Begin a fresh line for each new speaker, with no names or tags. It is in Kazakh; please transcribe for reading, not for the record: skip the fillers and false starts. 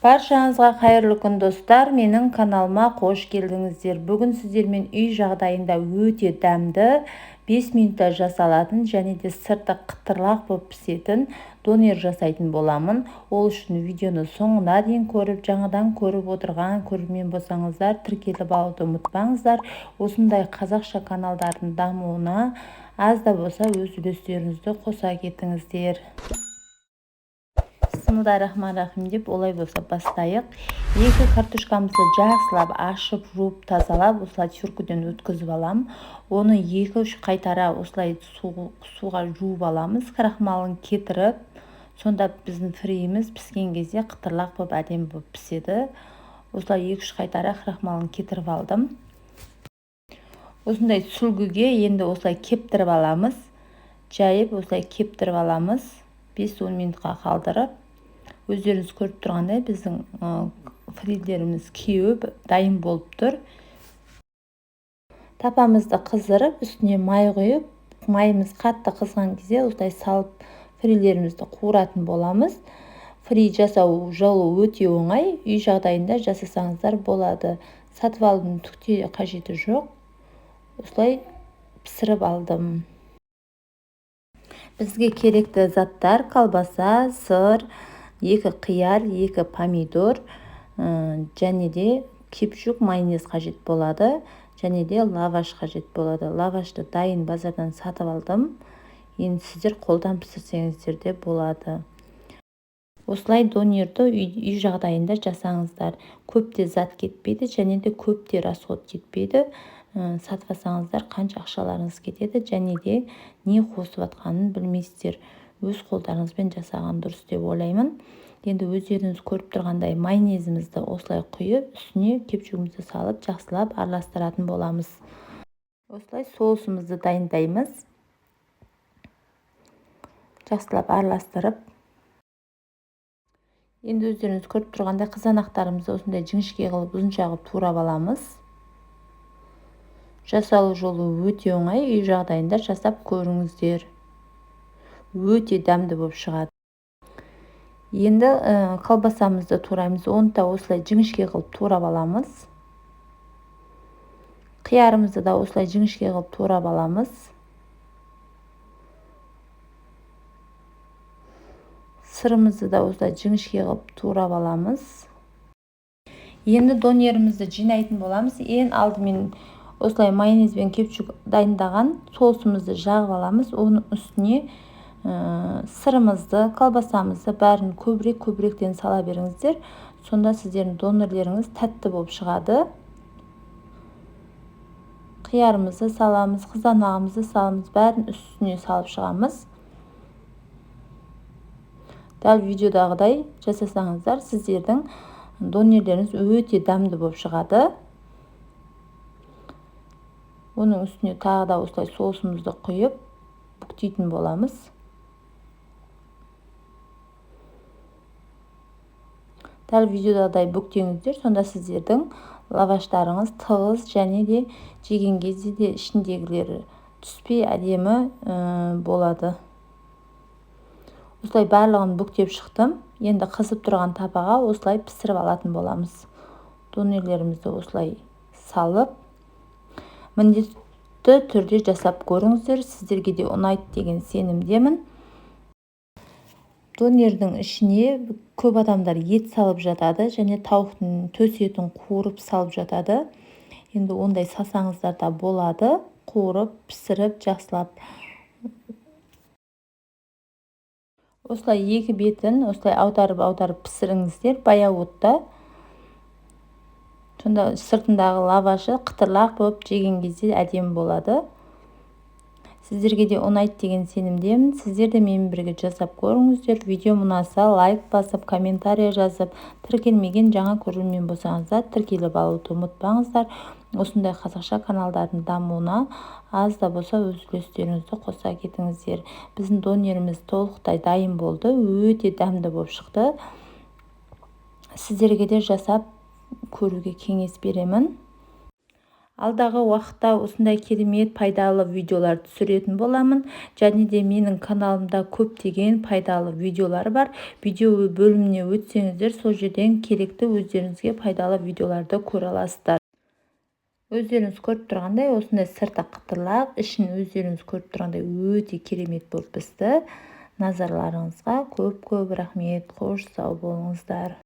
Баршаңызға қайырлы күн, достар! Менің каналыма қош келдіңіздер. Бүгін сіздермен үй жағдайында өте дәмді, 5 минутта жасалатын және де сырты қытырлақ болып пісетін донер жасайтын боламын. Ол үшін видеоны соңына дейін көріп, жаңадан көріп отырған көрермен болсаңыздар, тіркеліп алуды ұмытпаңыздар. Осындай қазақша каналдардың дамуына аз да болса өз үлестеріңізді қоса кетіңіздер. Бисмиллахиррахманиррахим деп, олай болса, бастайық. Екі картошкамызды жақсылап ашып, жуып, тазалап, осылай тюркіден өткізіп аламын. Оны 2-3 қайтара осылай суға жуып аламыз, крахмалын кетіріп. Сонда біздің фриіміз піскен кезде қытырлақ болып, әдемі болып піседі. Осылай 2-3 қайтара крахмалын кетіріп алдым. Осындай сүлгіге енді осылай кептіріп аламыз. Жайып, осылай кептіріп аламыз. 5-10 минутқа қалдырып. Өздеріңіз көріп тұрғандай, біздің фрилеріміз кеуіп, дайын болып тұр. Тапамызды қыздырып, үстіне май құйып, майымыз қатты қызған кезде осылай салып, фрилерімізді қуыратын боламыз. Фри жасау жолы өте оңай, үй жағдайында жасасаңыздар болады. Сатып алудың түк те қажеті жоқ. Осылай пісіріп алдым. Бізге керекті заттар: колбаса, сыр, 2 қияр, 2 помидор, және де кетчуп, майонез қажет болады, және де лаваш қажет болады. Лавашты дайын базардан сатып алдым. Енді сіздер қолдан пісірсеңіздер де болады. Осылай донерді үй жағдайында жасаңыздар. Көп те зат кетпейді, және де көп те расход кетпейді. Сатып алсаңыздар, қанша ақшаларыңыз кетеді, және де не қосып жатқанын білмейсіздер. Өз қолдарыңызбен жасаған дұрыс деп ойлаймын. Енді өздеріңіз көріп тұрғандай, майонезімізді осылай құйып, үстіне кетчупымызды салып, жақсылап араластыратын боламыз. Осылай соусымызды дайындаймыз. Жақсылап араластырып. Енді өздеріңіз көріп тұрғандай, қызанақтарымызды осындай жіңішке қылып, ұзынша қылып турап аламыз. Жасалу жолы өте оңай, үй жағдайында жасап көріңіздер. Өте дәмді болып шығады. Енді колбасамызды тураймыз. Оны да осылай жіңішке қылып турап аламыз. Қиярымызды да осылай жіңішке қылып турап аламыз. Сырымызды да осылай жіңішке қылып турап аламыз. Енді донерімізді жинайтын боламыз. Ең алдымен осылай майонез бен кетчуп дайындаған соусымызды жағып аламыз. Оның үстіне сырымызды, колбасамызды бәрін көбірек-көбіректен сала беріңіздер. Сонда сіздердің донерлеріңіз тәтті болып шығады. Қиярымызды саламыз, қызанағымызды саламыз, бәрін үстіне салып шығамыз. Дәл видеодағыдай жасасаңыздар, сіздердің донерлеріңіз өте дәмді болып шығады. Оның үстіне тағы да осылай соусымызды құйып, бүктейтін боламыз. Дәл видеодағыдай бүктеңіздер, сонда сіздердің лаваштарыңыз тығыз және де жеген кезде де ішіндегілері түспей әдемі болады. Осылай барлығын бүктеп шықтым. Енді қызып тұрған табаға осылай пісіріп алатын боламыз. Донерлерімізді осылай салып, міндетті түрде жасап көріңіздер, сіздерге де ұнайды деген сенімдемін. Донердің ішіне көп адамдар ет салып жатады, және тауықтың төс етін қуырып салып жатады. Енді ондай салсаңыздар да болады, қуырып, пісіріп, жақсылап. Осылай екі бетін осылай аударып-аударып пісіріңіздер баяу отта. Сонда сыртындағы лавашы қытырлақ болып, жеген кезде әдемі болады. Сіздерге де ұнайды деген сенімдемін. Сіздер де менімен бірге жасап көріңіздер. Видео ұнаса, лайк басып, комментарий жазып, тіркелмеген жаңа көрермен болсаңыздар, тіркеліп алуды ұмытпаңыздар. Осындай қазақша каналдардың дамуына аз да болса өз үлестеріңізді қоса кетіңіздер. Біздің донеріміз толықтай дайын болды, өте дәмді болып шықты. Сіздерге де жасап көруге кеңес беремін. Алдағы уақытта осындай керемет пайдалы видеолар түсіретін боламын. Және де менің каналымда көптеген пайдалы видеолар бар. Видео бөліміне өтсеңіздер, сол жерден керекті, өздеріңізге пайдалы видеоларды көре аласыздар. Өздеріңіз көріп тұрғандай, осындай сырты қытырлақ, ішін өздеріңіз көріп тұрғандай, өте керемет болып пісті. Назарларыңызға көп көп рахмет. Қош, сау болыңыздар.